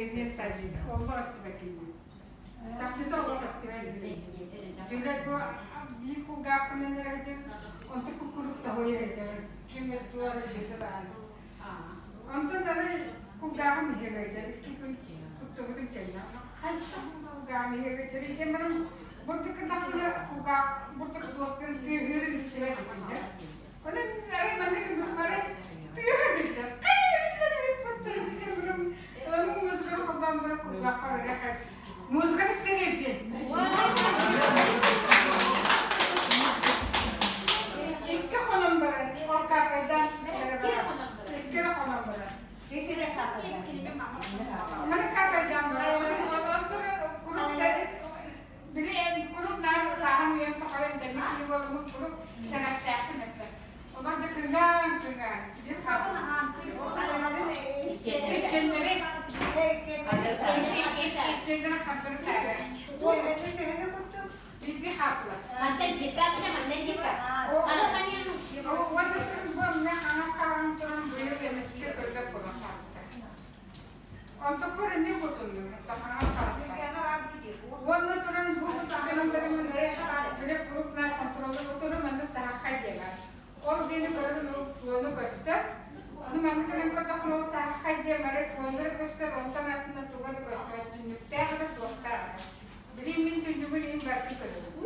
түргэнниэ сарбыйда. Олох истибэккин. Чахчыта олох истибэт Дьүлэр бу биир кулгаахпынан эрэ сылдьабын, онтон куккурук тоһуйа сылдьабын. Ким туора билбэтэ даҕаны. Онтон арай кулгааҕым иһэ ыалдьар. Икки күн куттубутум кэннэ. Хайдах кулгааҕым иһэ ыалдьар диэн баран бурдук гыннахпына кулгаах бурдук туохтан тыаһыырын истибэт этим да. Онон арай маннык гыннахпына арай тыаһа биллэр. Музыканы холбоон баран кулгаахпар эрэ музыканы истэриэппин. Икки хонон баран, ол каапайдаан икки эрэ хонон баран. Маны каапайдаан баран, курук били курук наар сааһым үйэм тухары эмтэммит киһи буолуммут курук сэрэхтээхпин этэ. Олор дьэ кыҥаан кыҥаан биир иккиэннэри иккиэннэри хардары таара. Биирдии хаапыла. Уонна бу эмне хаҥас хараҕын туран быйыл эмискэ көрбөт буолан хаалбыта. Онтукпар эмиэ кутуннум, хаҥас харахтаах. Уонна туран бу саҕанан били круг на контролу утуру манна саахха диэн Ол диэни көрөн ол фону көстөр. Ону манна кэлэн көрдөххүнэ ол саахха диэн бары фоннары көстөр, онтон аттына туга да көстөр, түннүктээх да туохтаах да. Билин мин түннүгүн иһин барытын көрөбүн.